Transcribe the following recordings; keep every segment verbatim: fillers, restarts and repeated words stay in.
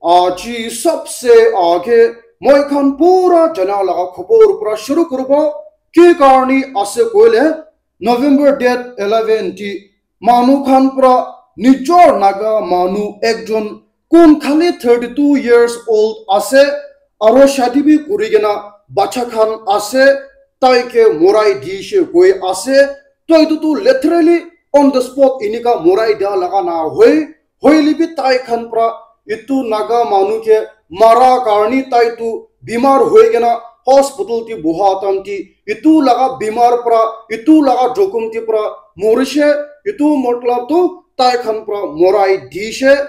Aji sabse aage moi khan pura jana laga khobor pura shuru kuribo. Ki karni ase koile, November date eleven ti manu khan pura nijor Naga manu ekjon kun khali thirty two years old ase, aro shadi bi kuri kena bacha khan ase, tai ke morai dishe koi ase. To etu tu literally on the spot enika morai dia laga na hoi, hoile bi tai khan pra etu Naga manu ke mara karni tai tu bimar hoi kena hospital ti boha tan ti etu laga bimar pra, etu laga jokhom ti pra morishe. Etu matlab tu tai khan pra morai dishe.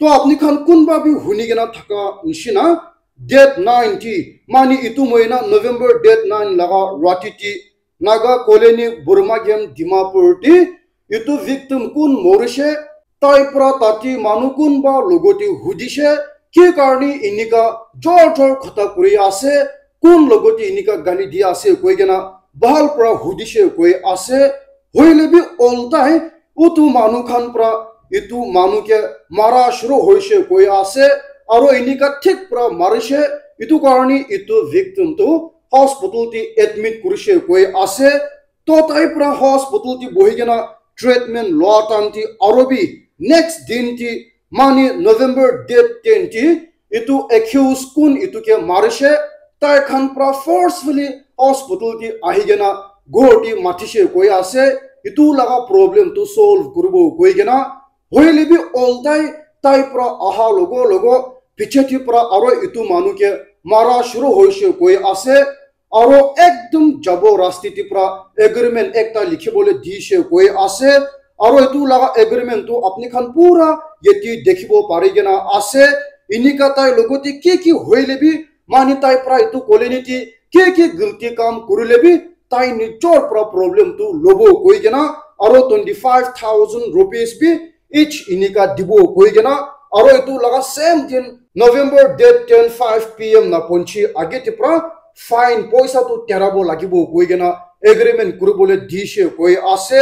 To apni khan kunba bi huni kena thaka nishina, date nine ti, mani etu mohina November date nine laga rati ti Naga colony Burma Game Dimapur ti etu victim kun morishe, tai pra tati manu kunba logoti hudishe, ki karni enika jor jor khota kuri ase, kun logoti enika gali di ase koi kena bhal pra hudishe koi ase. Hoile bi oltai utu manu khan pra etu manu ke mara shuru hoishe koi ase, aro enika thik pra marishe. Etu karni etu victim tu hospital ti admit kurishe koi ase. To tai pra hospital ti bohi kena treatment loa tan ti aro bi next din ti mani November date ten ti etu accused kun etu ke marishe, tai khan pra forcefully hospital ti ahi kena ghor ti matishe koi ase, etu laga problem tu solve kuribo koi kena. Hoile bi oltai tai pra aha logo logo piche ti pra aro etu manu ke mara shuru hoishe koi ase. Aro ekdom jabo rasti ti pra agreement ekta likhi bole dishe koi ase. Aro etu laga agreement tu apni khan pura yeti dekhibo pari kena ase. Enika tai logoti ki ki hoile bi mani tai pra etu colony ti ki ki guilty kam kurile bi tai nijor pra problem tu lobo koi kena aro twenty five thousand rupees bi each enika dibo koi kena, aro etu laga same din November date ten five p m na ponchi age ti pra fine poisa tu terabo lagibo koi kena agreement kuribole dishe koi ase.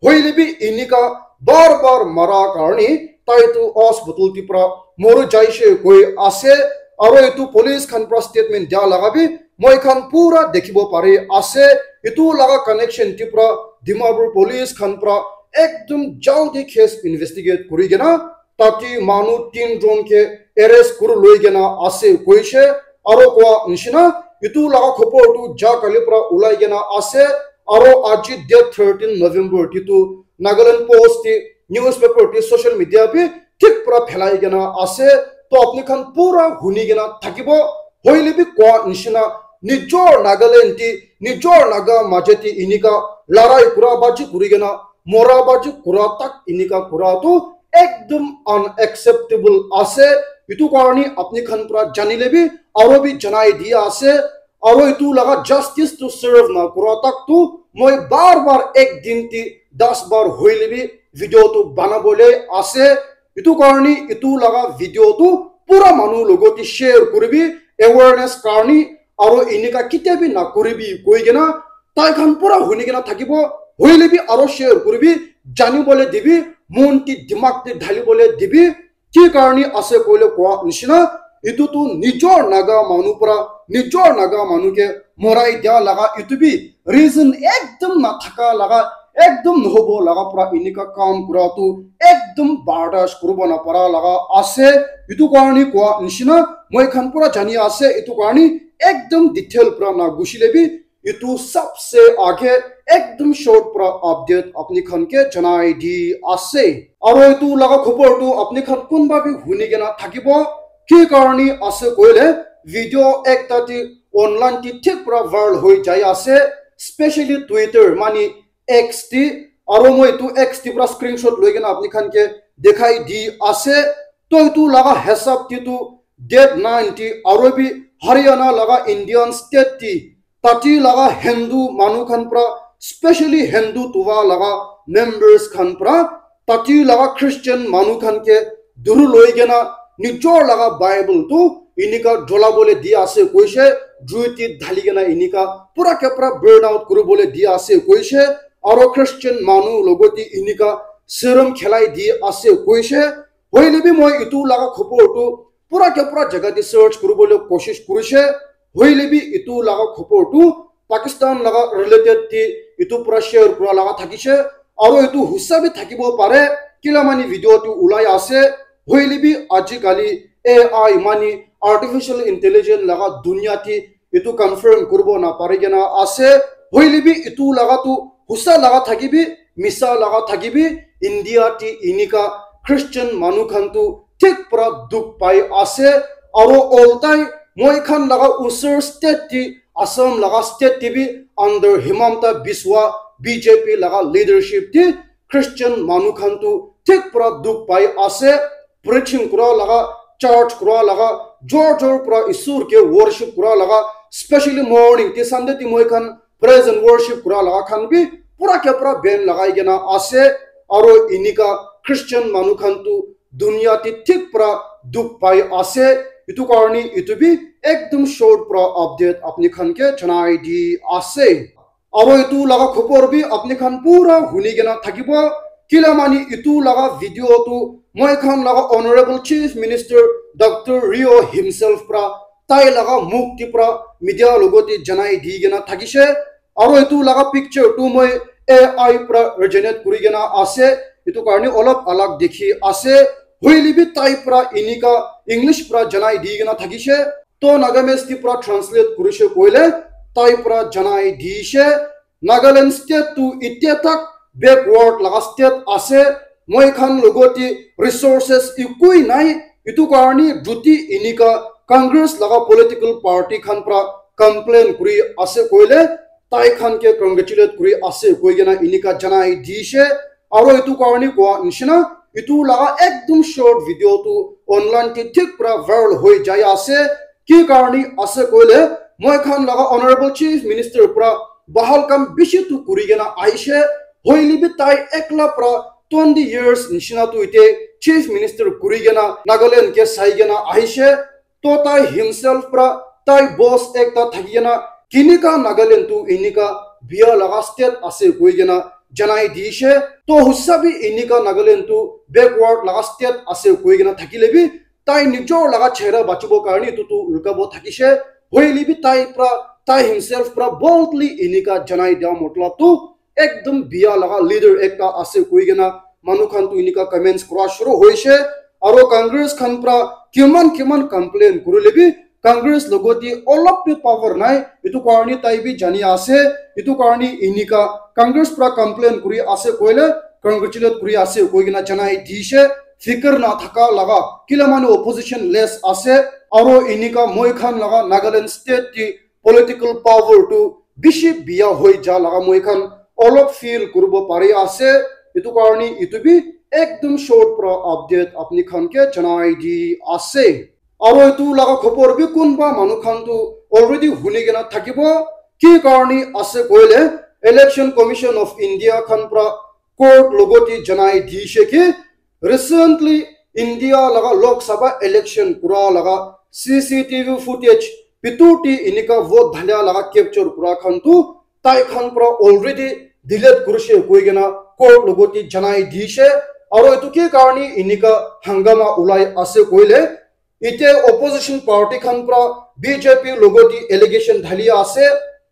Hoile bi enika bar bar mara karni tai tu hospital ti pra moru jaishe koi ase, aro etu police khan pra statement dia laga bi moi khan pura dekhibo pari ase. Etu laga connection ti pra Dimapur police khan pra ekdom jaldi case investigate kuri kena tati manu tin jon ke arrest kuri loi kena ase koishe. Aro koa nishina etu laga khobor tu ja kali pra ulai kena ase. Aro aji date thirteen November ti tu Nagaland Post ti newspaper ti social media bi thik pra phelai kena ase. To apni khan pura huni kena thakibo. Hoile bi koa nishina nijor Nagaland ti, nijor Naga maje ti enika larai kura baji kuri kena mora baji kura tak enika kura tu ekdom unacceptable ase. Etu karni apni khan pra janile bi aro bi janai dia ase. Aro etu laga justice tu serve na kura tak tu moi bar bar ek din ti das bar hoile bi video tu banabole ase. Etu karni etu laga video tu pura manu logoti share kuribi, awareness karni, aro enika kitia bi na kuribi koi kena tai khan pura huni kena thakibo. Hoile bi aro share kuribi, janibole dibi, mon ti dimag ti dhalibole dibi. Ki karni ase koile koa nishina, etu tu nijor Naga manu pra nijor Naga manu ke morai dia laga etu bi reason ekdom na thaka laga, ekdom nohobo laga pra enika kam kura tu ekdom bardash kuribo na para laga ase. Etu karni koa nishina moi khan pura jani ase, etu karni ekdom detail pra na gushile bi etu sabse aage ekdom short pra update apni khan ke janai di ase. Aro etu laga khobor tu apni khan kunba bi huni kena thakibo. Ki karni ase koile video ekta ti online ti thik pra viral hoi jai ase, specially Twitter mani X ti, aro moi etu X ti pra screenshot loi kena apni khan ke dekhai di ase. To etu laga hisab ti tu date nine ti aro bi Haryana laga Indian state ti tati laga Hindu manu khan pra, specially Hindu tuwa laga members khan pra, tati laga Christian manu khan ke duru loi kena nijor laga Bible tu enika jolabole di ase koishe, jui ti dhali kena enika pura ke pura burn out kuribole di ase koishe, aro Christian manu logoti enika serum khelai di ase koishe. Hoile bi moi etu laga khobor tu pura ke pura jaga te search kuribole koshish kurishe. Hoile bi etu laga khobor tu Pakistan laga related te etu pura share kura laga thakishe. Aro etu husa bi thakibo pare, kila mani video tu ulai ase. Hoile bi ajikali A I mani artificial intelligence laga dunia te etu confirm kuribo na pari kena ase. Hoile bi etu laga tu husa laga thaki bi, misa laga thaki bi, India te inika Christian manu khan tu thik pura dukh pai ase. Aro oltai moi khan laga usor state te, Assam laga state te bi under Himanta Biswa B J P laga leadership te Christian manu khan tu thik pura dukh pai ase. Preaching kura laga, church kura laga, jor jor pura Isur ke worship kura laga, specially morning te Sunday te moi khan praise and worship kura laga khan bi pura ke pura ban lagai kena ase. Aro inika Christian manu khan tu dunia te thik pura dukh pai ase. Etu karni etu bi ekdum short pura update apni khan ke janai di ase. Aro etu laga khobor bi apni khan pura huni kena thakibo. Kila mani etu laga video tu moi khan laga Honorable Chief Minister Doctor Rio himself pura tai laga mukh te pura media logote janai di kena thakishe. Aro etu laga picture tu moi A I pura originate kuri kena ase. Etu karni olop alag dikhi ase. Hoile bi tai pura inika English pura janai di kena thakishe. To Nagamese te pura translate kurishe koile tai pura janai dishe. Nagaland state tu itya tak backward laga state ase. Moi khan logote resources ekoi nai. Etu karni juti inika Congress laga political party khan pura complain kuri ase koile tai khan ke congratulate kuri ase koi kena inika janai dishe. Aro etu karni koa nishina etu laga ekdum short video tu online te thik pura viral hoi jai ase. Ki karni ase koile moi khan laga Honorable Chief Minister pura bahal kam bishi tu kuri kena aishe. Hoile bi tai ekla pura twenty years nishina tu ite Chief Minister kuri kena Nagaland ke sai kena aishe. To tai himself pura tai boss ekta thaki kena kinika Nagaland tu inika bia laga state ase koi kena janai dishe. To husa bi inika Nagaland tu backward laga state ase koi kena thakile bi tai nijor laga chehra bachibo karni etu tu lukabo thakishe. Hoile bi tai pura tai himself pura boldly inika janai dia matlab tu ekdum bia laga leader ekta ase koi kena manu khan tu inika comments kura shuru hoishe. Aro Congress khan pura kiman kiman complain kurile bi Congress logote olop bi power nai. Etu karni tai bi jani ase. Etu karni inika Congress pura complain kuri ase koile congratulate kuri ase koi kena janai dishe. Fikir na thaka laga kila manu opposition less ase. Aro inika moi khan laga Nagaland state te political power tu bishi bia hoi ja laga moi khan olop feel kuribo pari ase. Etu karni etu bi ekdum short pura update apni khan ke janai di ase. Aro etu laga khobor bi kunba manu khan tu already huni kena thakibo. Ki karni ase koile Election Commission of India khan pura court logote janai dishe ki recently India laga Lok Sabha election kura laga C C T V footage pitur te inika vote dhalia laga capture kura khan tu tai khan pura already delete kurishe koi kena court logote janai dishe. Aro etu ki karni inika hangama ulai ase koile ite opposition party khan pura B J P logote allegation dhali ase.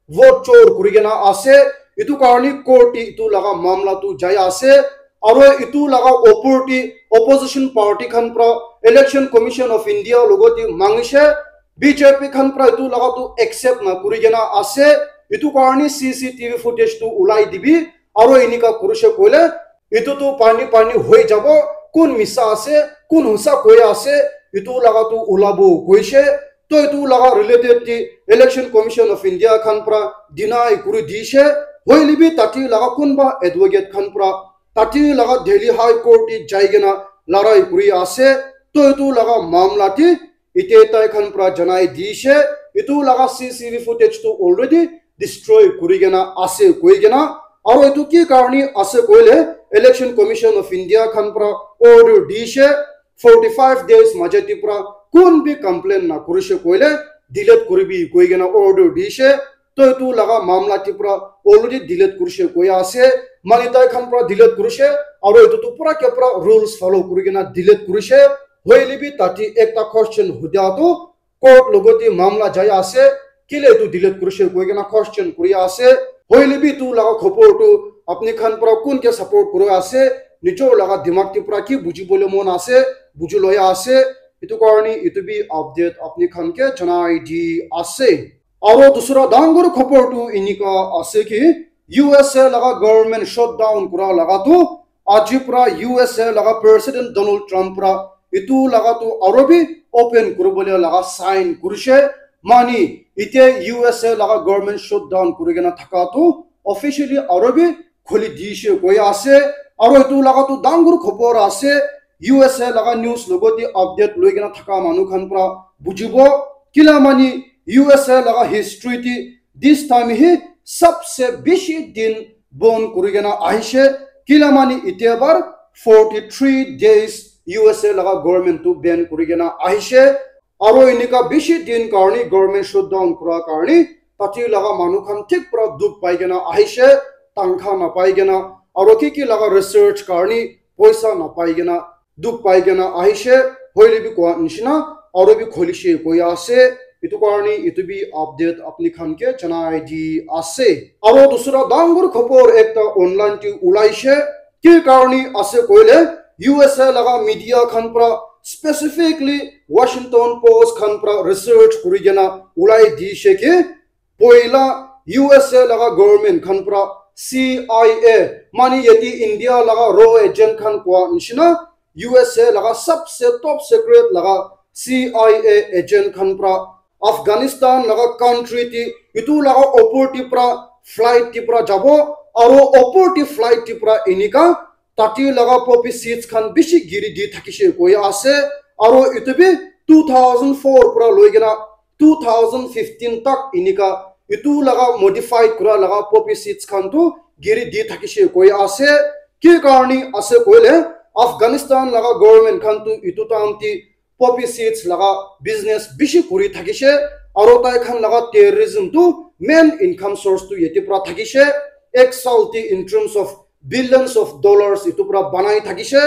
Vote chor kuri kena ase. Etu karni court te etu laga mamla tu jai ase. Aro etu laga opor te opposition party khan pura Election Commission of India logote mangishe. B J P khan pura etu laga tu accept na kuri kena ase. Etu karni C C T V footage tu ulai dibi. Aro inika kurishe koile etu tu pani pani hoi jabo. Kun misa ase, kun husa koi ase, etu laga tu ulabo koishe. To etu laga related te Election Commission of India khan pura deny kuri dishe. Hoile bi tate laga kunba advocate khan pura tate laga Delhi High Court te jai kena larai kuri ase. To etu laga mamla te ite tai khan pura janai dishe. Etu laga C C V footage tu already destroy kuri kena ase koi kena. Aro etu ki karni ase koile Election Commission of India khan pura order dishe. Forty five days maja te pura kun bi complain na kurishe koile delete kuribi koi kena order dishe. To etu laga mamla te pura already delete kurishe koi ase. Mani tai khan pura delete kurishe. Aro etu tu pura ke pura rules follow kuri kena delete kurishe. Hoile bi tate ekta question hudia tu court logote mamla jai ase, kile etu delete kurishe koi kena question kuri ase. Hoile bi etu laga khobor tu apni khan para kun ke support kuri ase, nijor laga dimag te para ki buji bole mon ase, buji loi ase. Etu karne etu bi update apni khan ke janai di ase. Aro dusra dangor khobor tu enika ase ki U S A laga government shutdown kura laga tu aji pra U S A laga President Donald Trump pra etu laga tu aro bi open kuribole laga sign kurishe. Mani ite U S A laga government shutdown kuri kena thaka tu officially aro bi khuli dishe koi ase. Aro etu laga tu dangor khobor ase. U S A laga news logote update loi kena thaka manu khan pra bujibo. Kila mani U S A laga history te this time hi sabse bishi din bon kuri kena ahishe. Kila mani itya bar forty three days U S A laga government tu ban kuri kena ahishe. Aro enika bishi din karni government shutdown kura karni tate laga manu khan thik pura dukh pai kena ahishe, tangkha napai kena, aro ki ki laga research karni poisa napai kena dukh pai kena ahishe. Hoile bi koa nishina aro bi kholishe koi ase. Etu karni etu bi update apni khan ke janai di ase. Aro dusra dangor khobor ekta online te ulaishe. Ki karni ase koile U S A laga media khan pra, specifically Washington Post khan pra research kuri kena ulai dishe ki poila U S A laga government khan pra C I A, mani yate India laga raw agent khan koa nishina, U S A laga sabse top secret laga C I A agent khan pra Afghanistan laga country te etu laga opor te pra flight te pra jabo, aro opor te flight te pra enika tate laga poppy seeds khan bishi giri di thakishe koi ase. Aro etu bi two thousand four pra loi kena two thousand fifteen tak enika etu laga modify kura laga poppy seeds khan tu giri di thakishe koi ase. Ki karni ase koile Afghanistan laga government khan tu etu time te poppy seeds laga business bishi kuri thakishe, aro tai khan laga terrorism tu main income source tu yate pra thakishe. Ek saal te in terms of billions of dollars etu pra banai thakishe,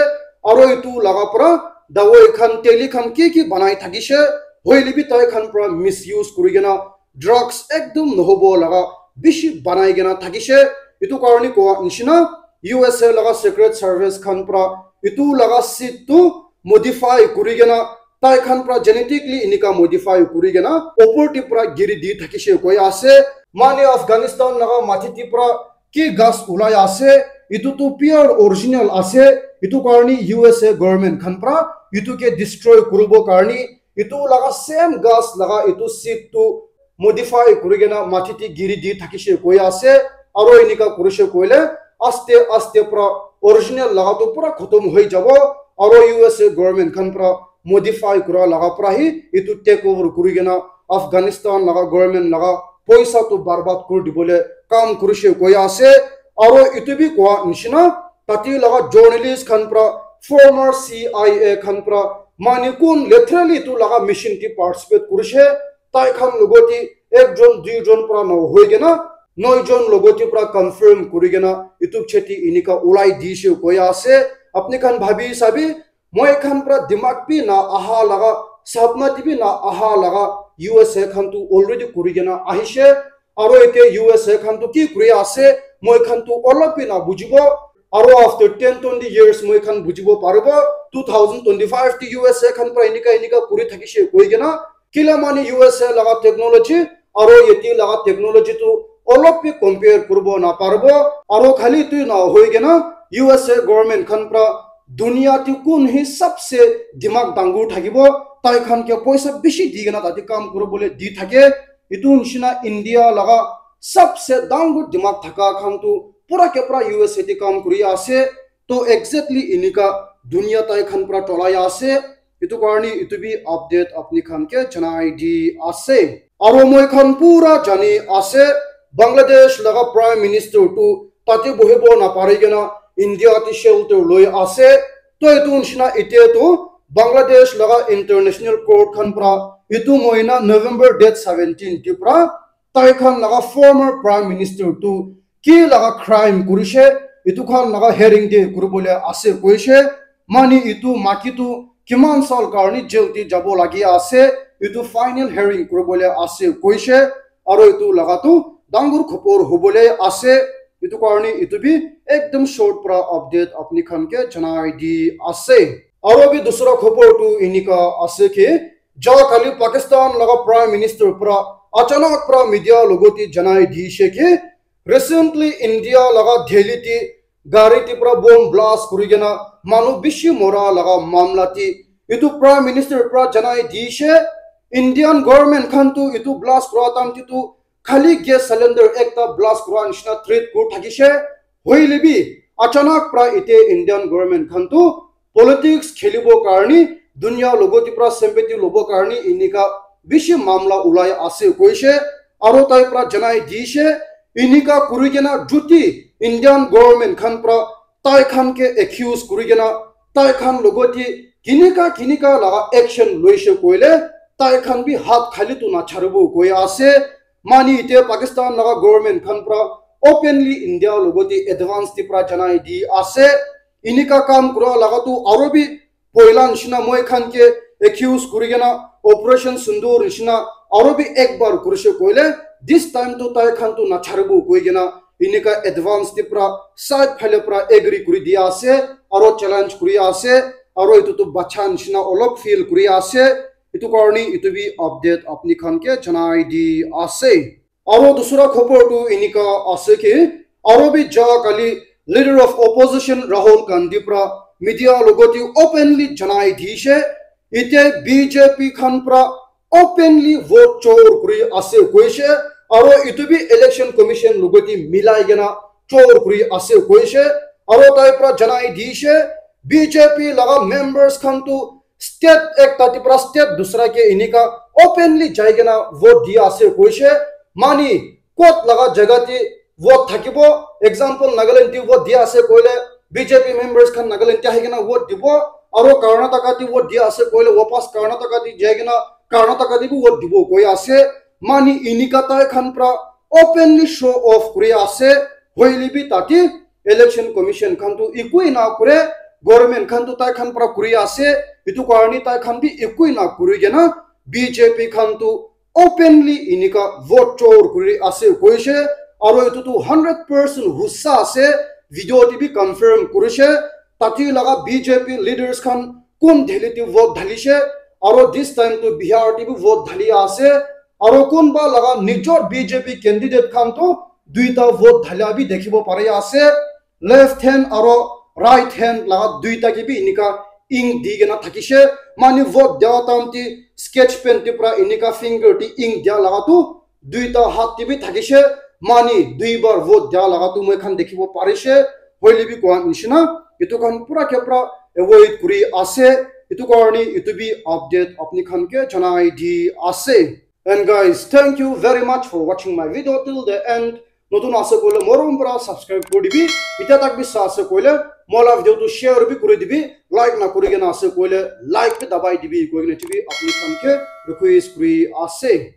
aro etu laga pra dawai khan, teli khan ki ki banai thakishe. Hoile bi tai khan pra misuse kuri kena drugs ekdum nohobo laga bishi banai kena thakishe. Etu karni koa nishina U S A laga Secret Service khan pra etu laga seed tu modify kuri kena tai khan pra genetically enika modify kuri kena opor te pra giri di thakishe koi ase. Mane Afghanistan laga mati te pra ki gas ulai ase, etu tu pure original ase. Etu karni U S A government khan pra etu ke destroy kuribo karni etu laga same gas laga etu seed tu modify kuri kena mati te giri di thakishe koi ase. Aro enika kurishe koile aste aste pra original laga tu pura khotom hoi jabo. Aro U S A government khan pra modify kura laga pra hi etu take over kuri kena Afghanistan laga government laga poisa tu barbad kuri dibole kam kurishe koi ase. Aro etu bi koa nishina tate laga journalist khan pra, former C I A khan pra, mani kun literally etu laga mission te participate kurishe, tai khan logote ekjon duijon pra nohoi kena noijon logote pra confirm kuri kena etu cheti enika ulai dishe koi ase. Apni khan bhabi sabi, moi khan pra dimag bi na aha laga, sapna te bi na aha laga U S A khan tu already kuri kena ahishe. Aro ete U S A khan tu ki kuri ase, moi khan tu olop bi na bujibo. Aro after ten twenty years moi khan bujibo paribo, two thousand twenty-five te U S A khan pra enika enika kuri thakishe koi kena. Kila mane U S A laga technology aro yate laga technology tu olop bi compare kuribo na paribo. Aro khali tu na hoi kena U S A government khan pra dunia te kun hi sabse dimag dangor thakibo, tai khan ke poisa bishi di kena tate kam kuribole di thake. Etu nishina India laga sabse dangor dimag thaka khan tu pura ke pura U S A te kam kuri ase. To exactly enika dunia tai khan pra tolai ase. Etu karni etu bi update apni khan ke janai di ase. Aro moi khan pura jani ase, Bangladesh laga Prime Minister tu tate bohibo na pari kena India te shelter loi ase. To etu nishina ite tu Bangladesh laga International Court khan pra etu mohina November date seventeen te pra tai khan laga former Prime Minister tu ki laga crime kurishe, etu khan laga hearing te kuribole ase koishe. Mani etu maki tu kiman sal karni jail te jabo lagi ase, etu final hearing kuribole ase koishe, aro etu laga tu dangor khobor hobole ase, etu karni etu bi ekdom short pra update apni khan ke janai di ase. Aro bi dusra khobor tu enika ase ki, ja kali Pakistan laga Prime Minister pra achanak pra media logote janai dishe ki, recently India laga Delhi te gari te pra bomb blast kuri kena manu bishi mora laga mamla te etu Prime Minister pra janai dishe, Indian government khan tu etu blast kura time te tu khali gas cylinder ekta blast kura nishina treat kuri thakishe, hoile bi achanak pra ite Indian government khan tu politics khelibo karni, dunia logote pra sympathy lobo karni enika bishi mamla ulai ase koishe, aro tai pra janai dishe, enika kuri kena juti Indian government khan pra tai khan ke accuse kuri kena tai khan logote kinika kinika laga action loishe koile tai khan bi hat khali tu nacharibo koi ase. Mani ite Pakistan laga government khan pra openly India logote advance te pra janai di ase. Enika kam kura laga tu aro bi poila nishina moi khan ke accuse kuri kena Operation Sindoor nishina aro bi ekbar kurishe koile, this time tu tai khan tu nacharibo koi kena enika advance te pra side phale pra agree kuri dia ase, aro challenge kuri ase, aro etu tu bacha nishina olop feel kuri ase. Etu karni etu bi update apni khan ke janai di ase. Aro dusra khobor tu enika ase ki, aro bi ja kali leader of opposition Rahul Gandhi pra media logote openly janai dishe, ite B J P khan pra openly vote chor kuri ase koishe, aro etu bi election commission logote milai kena chor kuri ase koishe, aro tai pra janai dishe, B J P laga members khan tu state ekta te pra state dusra ke enika openly jai kena vote dia ase koishe, mani kot laga jaga te vote thakibo, example Nagaland te vote dia ase koile B J P members khan Nagaland te ahi kena vote dibo, aro Karnataka te vote dia ase koile wapas Karnataka te jai kena Karnataka te bi vote dibo koi ase, mani enika tai khan pra openly show off kuri ase, hoile bi tate election commission khan tu ekoi na kure, government khan tu tai khan pra kuri ase, etu karni tai khan bi ekoi na kuri kena B J P khan tu openly enika vote chor kuri ase koishe, aro etu tu hundred percent husa ase, video te bi confirm kurishe, tate laga B J P leaders khan kun Delhi te vote dhalishe, aro this time tu Bihar te bi vote dhali ase, aro kunba laga nijor B J P candidate khan tu duita vote dhala bi dikhibo pari ase. Left hand aro right hand laga duita ke bi enika ink di kena thakishe. Mani vote dia time te sketch pen te pra enika finger te ink dia laga tu duita hat te bi thakishe. Mani duibar vote dia laga tu moi khan dikhibo parishe. Hoile bi koa nishina etu khan pura ke pura avoid kuri ase. Etu karni etu bi update apni khan ke janai di ase. And guys, thank you very much for watching my video till the end. Notun ase koile morom para subscribe kuri dibi. Itya tak bi sa ase koile mola video tu share bi kuri dibi. Like na kuri kena ase koile like bi dabai dibi koi kena chibi apni khan ke request kuri ase.